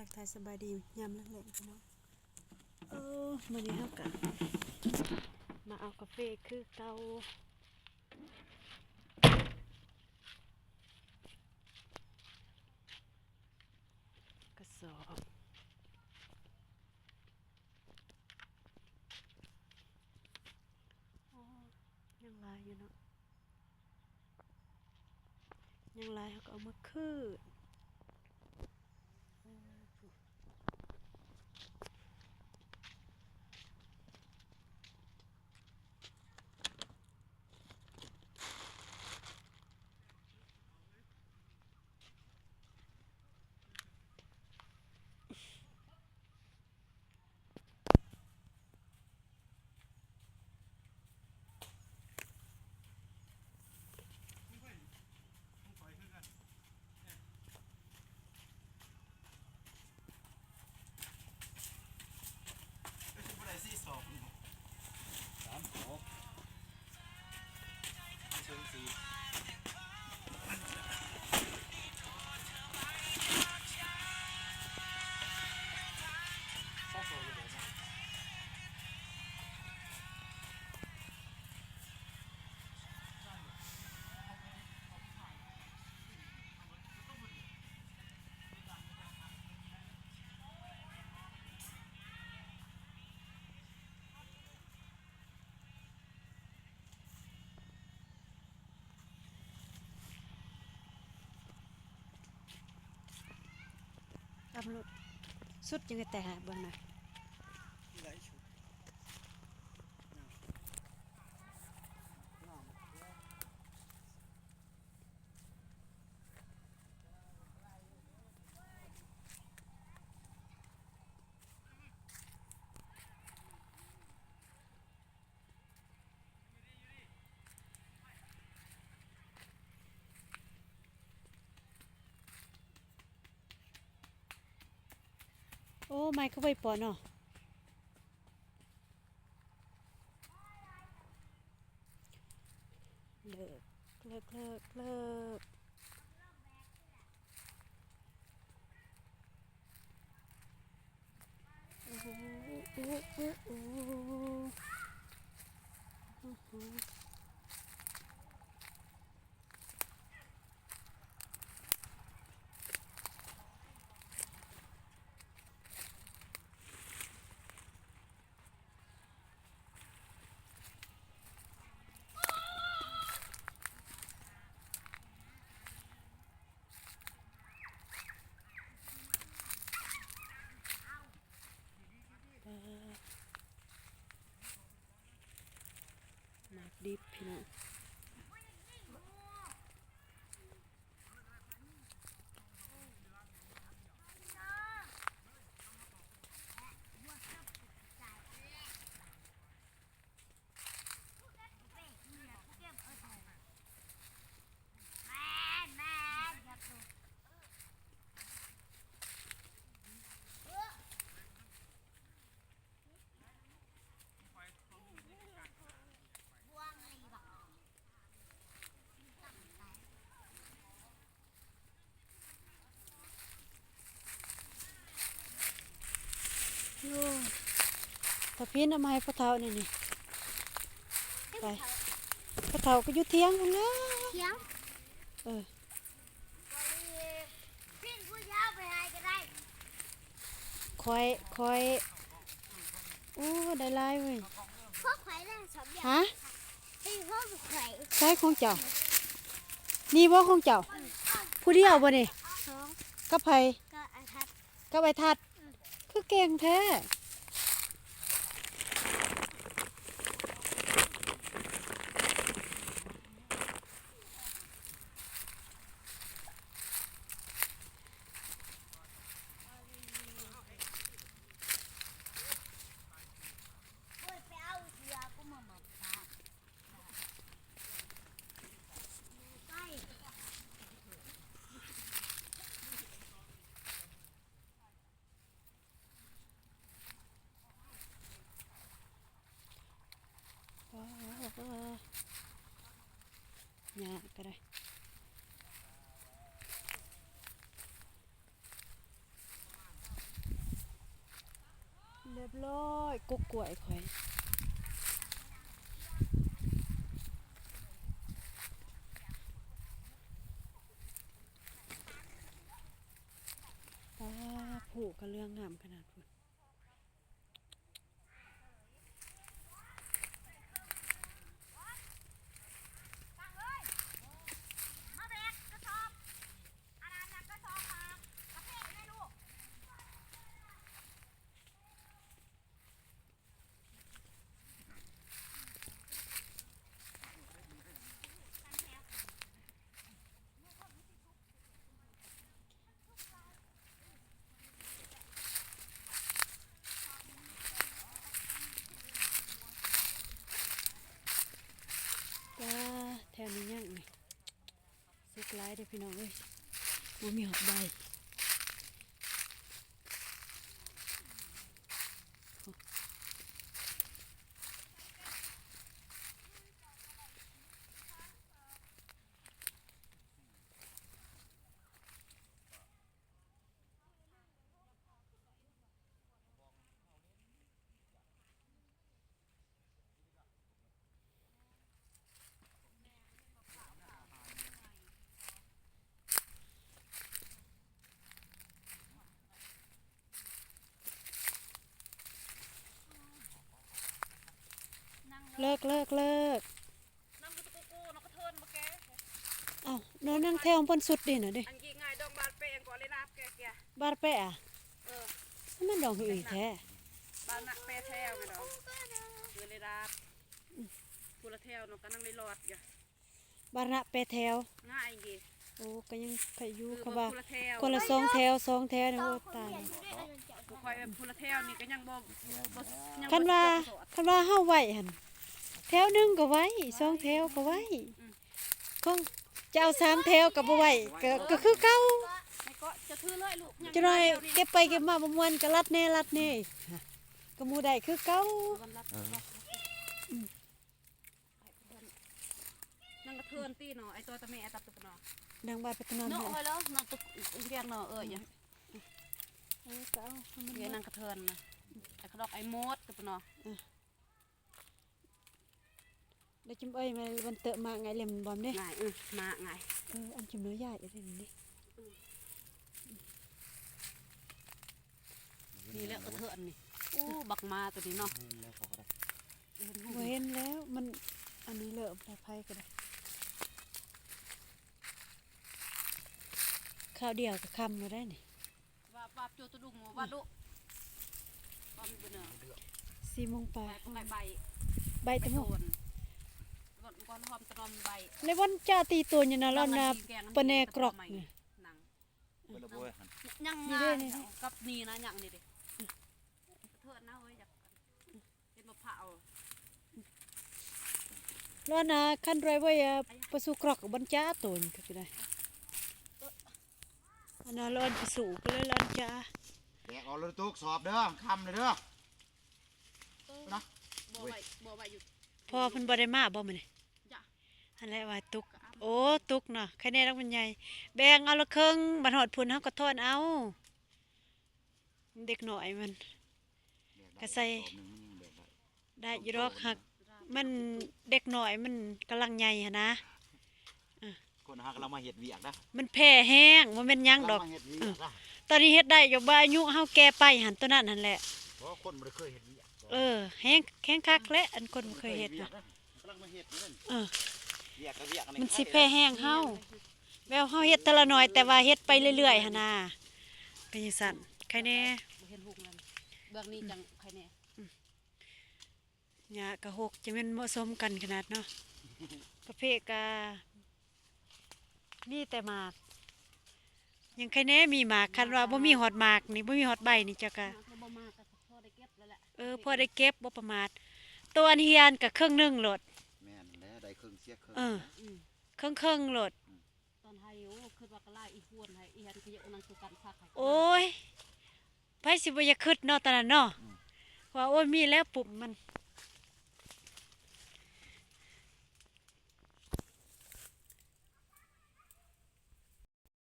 ທັກທາຍສະບາຍດີຍາມແລງໆ ພີ່ນ້ອງ. ເອີ ມື້ນີ້ເຮົາກະມາເອົາກາເຟຄືເກົ່າ. ກະສອບ ໂອ້ ຍັງຫຼາຍຢູ່ເນາະ ຍັງຫຼາຍ ເຮົາກໍເອົາມາຄືນ. ອຳລຸດ ສຸດຈັ່ງແຕ່ຫາເບິ່ງນະ. ໂອ້ ໄມ້ຄືໄວປອນເນາະ. ເລີກ ເລີກ ເລີກ ເລີກ. ໂອ້ໂຫ ໂອ້ໂຫ ໂອ້ໂຫ ໂອ້ໂຫ. ໝາກດິບ ພີ່ນ້ອງ. ໂອ້ ຕາພິນເອົາມາໃຫ້ພໍ່ເຖົ້ານີ້ນີ້ ໄປ ພໍ່ເຖົ້າກໍຢູ່ຖຽງພຸ້ນແຫຼະ ຖຽງ ເອີ. ຂ້ອຍ ຂ້ອຍ ໂອ້ ໄດ້ຫຼາຍເວີຍ ພວກຂ້ອຍໄດ້ສອງຢ່າງ ຮະ ເປັນຂອງຂ້ອຍ ໃສຂອງເຈົ້າ? ນີ້ບໍ່ຂອງເຈົ້າ? ອືມ ຜູ້ດຽວບໍ່ນີ້? ສອງ ກັບໃຜ? ກັບອ້າຍທັດ ກັບອ້າຍທັດ ອືມ ຄືເກັ່ງແທ້. ຫຍ້າກໍໄດ້. ຮຽບຮ້ອຍ ກົກກ້ວຍຂ້ອຍ. ປາ ພູກະເຫຼືອງງາມຂະໜາດພຸ້ນ. ປາ ແຖວນີ້ຍັງນີ້ ສຸກຫຼາຍເດ້ພີ່ນ້ອງເອີຍ ບໍ່ມີຮອດໃບ. ເລີກ ເລີກ ເລີກ. ເອົ້າ ນອນນັ່ງແຖວເພິ່ນສຸດເດ້ນະເດ້. ອັນກີ້ງ່າຍດອງບາດແປງກໍເລີຍລາບແກເກຍ ບາດແປອະ. ເອີ ມັນດອງຫືອແທ້ ບາດນະແປແຖວແມ່ນດອງ ຄືເລີຍລາບ. ອືມ ຜູ້ລະແຖວເນາະ ກະນັ່ງໄດ້ລອດຢູ່ ບາດນະແປແຖວ ງ່າຍເດ. ໂອ້ ກະຍັງໄຄຢູ່ ຄື ຄັນວ່າ ຜູ້ລະແຖວ ຄົນລະສອງແຖວ ສອງແຖວນີ້ ໂອ້ ຕາຍ. ຂ້ອຍແບບຜູ້ລະແຖວນີ້ກະຍັງບໍ່ ບໍ່ ຍັງບໍ່ ຄັນວ່າ ຄັນວ່າເຮົາໄຫວຫັ້ນ ແຖວໜຶ່ງກໍໄຫວ ສອງແຖວກໍໄຫວ. ອືມ ຄົງຈະເອົາສາມແຖວກໍບໍ່ໄຫວ ກໍ ກໍຄືເກົ່າ. ໃນເກາະຈະຖືເລີຍລູກ ຈັ່ງໜ້ອຍເກັບໄປເກັບມາບໍ່ມ່ວນ ກໍລັດແດ່ ລັດແດ່ ກໍໝູ່ໄດ້ຄືເກົ່າ. ເອີ ອືມ ນາງກະເທີນຕິເນາະ ໄອ້ຕົວຕະແມ່ຕັບຕຸກເນາະ ນາງບາດໄປຕະນອນ ເນາະ ເອີຍເນາະ ນອນຕຸກຮຽນເນາະ ເອີຍ ເອີ ກໍເອົາໃຫ້ມັນ ເອີຍ ນາງກະເທີນນະ ໄອ້ຂະດອກ ໄອ້ໂມດຕຸກເນາະ. ເອີ ແລ້ວຈຸມເອີຍ ແມ່ນວັນເຕີມາງ່າຍເຫຼັມບອມເດ້ ງ່າຍ ເອີ ມາງ່າຍ ເອີ ອັນຈຸມເອີຍ ຢາກໄດ້ນີ້ ນີ້ແຫຼະກະເທີນນີ້. ໂອ້ ບັກໝາໂຕນີ້ເນາະ ບໍ່ເຫັນແລ້ວ ມັນອັນນີ້ເລີະ ໄປໃຜກໍໄດ້ ຄາວດຽວກໍຄ່ຳແລ້ວໄດ໋ນີ້. ວ່າປາບໂຈຕະດຸງວ່າດຸ ປາບເບິ່ງເນາະ ສີ່ໂມງປາຍ ໄປ ໄປ ໄປແຕ່ໝູ່ ແລ້ວວັນຈາຕີໂຕນຢູ່ນະ ລອນນາປະແນກຣອກນີ້ ຍັງມາກັບນີ້ນະ ຍັງນີ້ເດ້ ເທີນນະເອີຍ ຢາກ ເຮັດມະພ້າວ ລອນນາຄັນໄດ້ເວີຍ ປະສູກຣອກບັນຈາໂຕນກໍໄດ້ ອັນນາລອນປະສູກໍເລີຍລອນຈາ ແບກອອກລະຕຸກສອບເດີ ຄ່ຳເດີ ນະ ບໍ່ໄວ້ ບໍ່ໄວ້ຢູ່ ພໍ່ເພິ່ນບໍ່ໄດ້ມາບໍ່ມື້ນີ້ ຫັ້ນແຫຼະວ່າຕຸກ ໂອ້ ຕຸກເນາະ ໄຄແນ່ດອກມັນໃຫຍ່ ແບ່ງເອົາລະເຄິ່ງ ບັດຮອດພຸ້ນເຮົາກໍຖອນເອົາ ເດັກນ້ອຍມັນ ກະໃສ່ໄດ້ຢູ່ດອກ ຫາກມັນເດັກນ້ອຍມັນກຳລັງໃຫຍ່ຫັ້ນນະ ຄົນເຮົາກຳລັງມາເຮັດວຽກນະ ມັນແຜ່ແຮງ ບໍ່ແມ່ນຫຍັງດອກ ຕອນນີ້ເຮັດໄດ້ຢູ່ ບໍ່ອາຍຸເຮົາແກ່ໄປຫັ້ນ ໂຕນັ້ນຫັ້ນແຫຼະ ເພາະຄົນບໍ່ໄດ້ເຄີຍເຮັດວຽກ ເອີ ແຮງ ແຮງຄັກແຫຼະ ອັນຄົນບໍ່ເຄີຍເຮັດ ກຳລັງມາເຮັດຢູ່ນັ້ນ ເອີ ວຽກກະວຽກ ມັນຊິແຜ່ແຮງເຮົາ ແບບເຮົາເຮັດເທື່ອລະໜ້ອຍ ແຕ່ວ່າເຮັດໄປເລື້ອຍໆຫັ້ນນາ ເປັນຈັ່ງຊັ້ນ ໄຄແນ່ ບໍ່ເຫັນຮຸ່ງແລ້ວ ເບື້ອງນີ້ຈັ່ງໄຄແນ່ ຫຍ້າກະຮົກ ຈະແມ່ນເໝາະສົມກັນຂະໜາດເນາະ ກາເຟກະມີແຕ່ໝາກ ຍັງໄຄແນ່ມີໝາກ ຄັນວ່າບໍ່ມີຮອດໝາກນີ້ ບໍ່ມີຮອດໃບນີ້ ເຈົ້າກະ ໝາກກະບໍ່ມາ ກະພໍໄດ້ເກັບແລ້ວແຫຼະ ເອີ ພໍໄດ້ເກັບ ບໍ່ປະໝາດ ໂຕອັນເຮຍຫັ້ນກະເຄິ່ງໜຶ່ງໂລດ ແມ່ນແຫຼະ ໄດ້ເຄິ່ງເສຍເຄິ່ງ ເອີ ອືມ ເຄິ່ງໆໂລດ ອືມ ຕອນໄຮ່ ໂອ້ ຄິດວ່າກະຫຼາຍ ອີຄວນໄຮ່ ອີຫຍັງກະຢາກນັ່ງຄືກັນ ພາກໄຮ່ ໂອ້ຍ ໃຜຊິບໍ່ຢາກຄິດເນາະ ຕອນນັ້ນເນາະ ອືມ ວ່າ ໂອ້ຍ ມີແລ້ວປຸບມັນ